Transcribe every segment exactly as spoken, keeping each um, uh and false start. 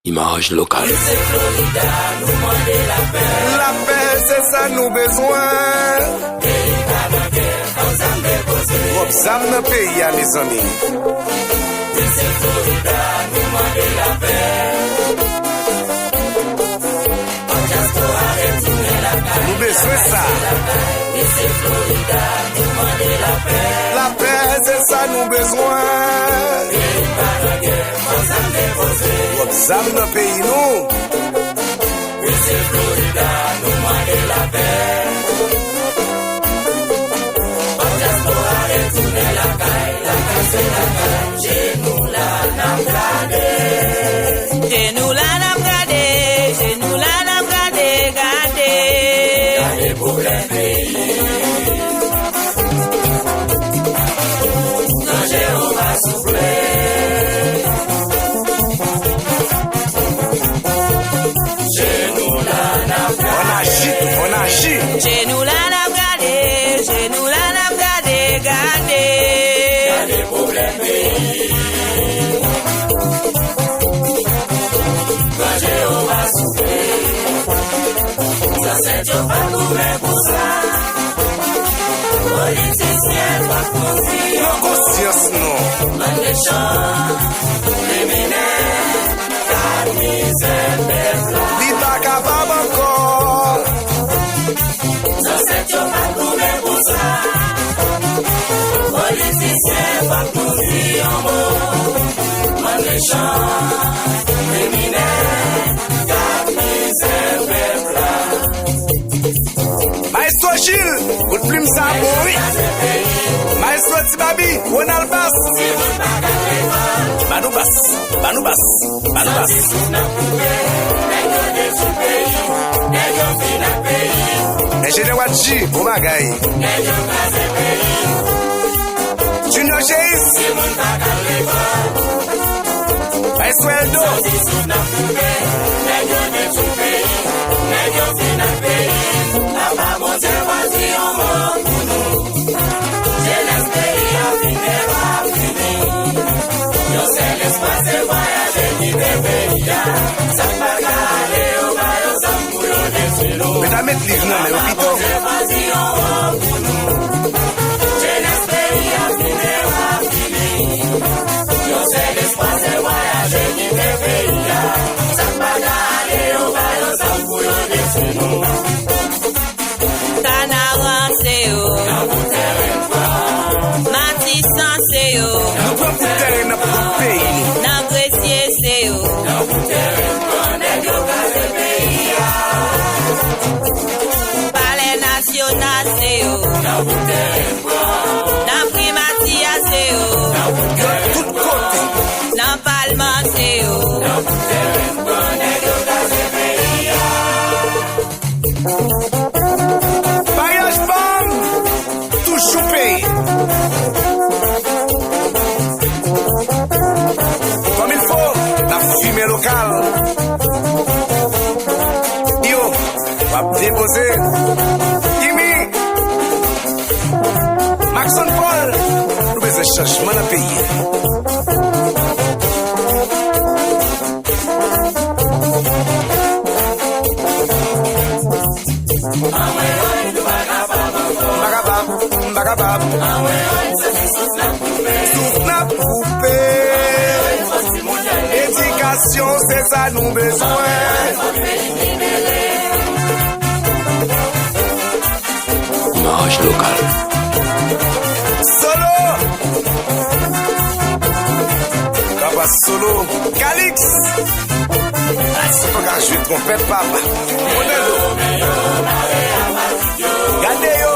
Imaj lokal. Lapè, se sa nou bezwen. Twòp zam nan peyi a, mezanmi. Nou bezwen sa. Lapè, se sa nou bezwen. Twòp zam nan peyi nou. Isit Florida, nou mande lapè. Pòt dyaspora retounen lakay, lakay se lakay. Je nou la n ap gade. Je nou la n ap gade, je nou la n ap gade, gade. Gade pwoblèm peyi. Nan Jewova soufle. Fò n aji tou, fò n aji. Je nou la n ap gade, je nou la n ap gade, gade. Gade pwoblèm peyi. Kan Jewova soufle, zansèt yo pa t goumen pou sa. Politisyen pa t kouri. Pran konsyans nou. Bann mechan, kriminèl, k ap mizè pèp la. Li pa kapab ankò. Zansèt yo pa t goumen pou sa. Politisyen pa t kouri yon mo. Bann mechan, kriminèl, k ap mizè pèp la. Maestro Gilles, bout plim sa bon wi. Maestro Ti Baby, Ronald Bass. Ba nou bas, ba nou bas, ba nou bas. Enjenyè Wadji, bon bagay. Junior Jeis. Maestro Eldo. Meta met liv nan men yo pito. Kanaran se yo. Matisan se yo. Nou pran bout teren nan pwòp peyi nou. Nan Gresye se yo. Palè Nasyonal se yo. Nan Primati a se yo. Yo tout kote. Nan Palman se yo. Maryaj pa m toujou peye. Kòm il fo, n ap fimen lokal. Yo, w ap depoze. Imi, Maxon Paul, nou bezwen chanjman nan peyi a. M pa kapab, m pa kapab. Souf n ap koupe. Edikasyon, se sa nou bezwen. Imaj lokal. Solo! Papa Solo. Calix! Ay, si w pa ka jwe twonpèt, papa. Modelo. Gade yo.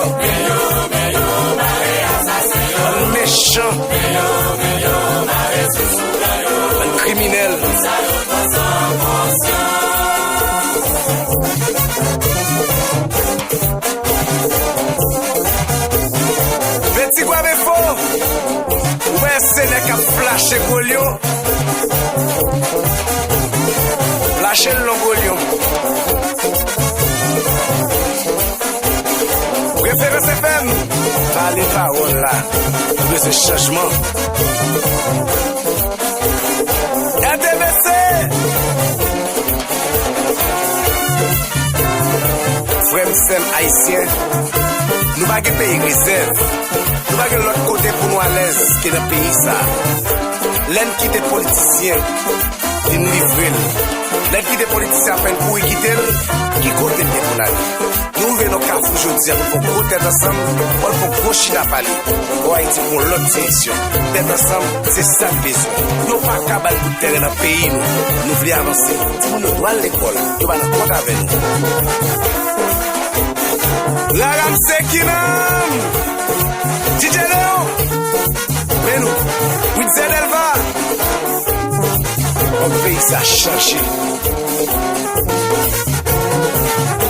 Bann mechan. Bann kriminèl. Vle Ti Gwav Enfo. Ou wè se nèg k ap flache gwo lyon. Flache l non gwo lyon. Referans F M. Pale pawòl la. Nou bezwen chanjman. R T V C. Frè m, sè m ayisyen, nou pa gen peyi rezèv. Nou pa gen lòt kote pou nou alèz ke nan peyi sa a. Lè n kite politisyen vin livre l, lè n kite politisyen ap fè n kouri kite l, ki kote n gen pou n ale? Nou rive nan kafou jodi a, nou fè yon gwo tèt ansanm, pou n fè yon gwo chita pale. Pou Ayiti pran yon lòt direksyon. Tèt ansanm, se sa n bezwen. Yo pa ka ba n bout tèren nan peyi nou. Nou vle avanse. Timoun yo dwe al lekòl. Yo pa nan kont avè nou. Raram Sekinam! D J Leon! Men nou, Witzel Delva! Fòk peyi sa chanje.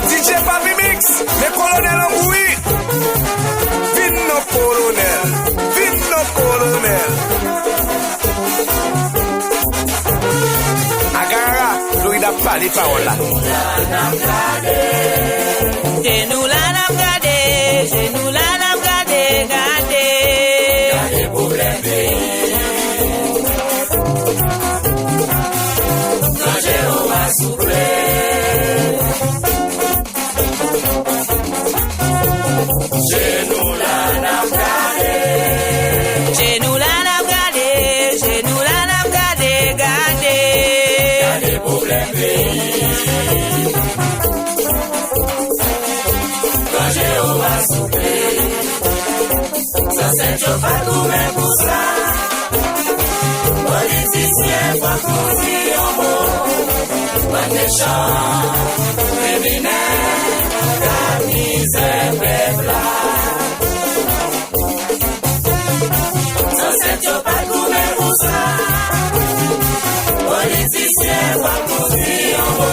D J Papi Mix, men kolonèl an bouyi. Vin non kolonèl, vin non kolonèl. Agarara, Florida pale pawòl la. Se nou la n ap gade, se nou la n ap gade, gade. Gade pwoblèm peyi. Nan Jewova souple. Jenou la n ap gade. Jenou la n ap gade, jenou la n ap gade, gade. Gade pwoblèm peyi. Pran Jewova souple. Zansèt yo pa t goumen pou sa. Politisyen, fòk nou di yon mo. Bann mechan, kriminèl, k ap mizè pèp la. Zansèt yo pa t goumen pou sa. Politisyen, fòk nou di yon mo.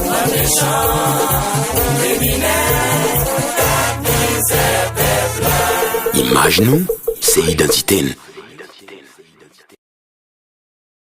Bann mechan, kriminèl, k ap mizè pèp la. Imaj nou, se idantite n.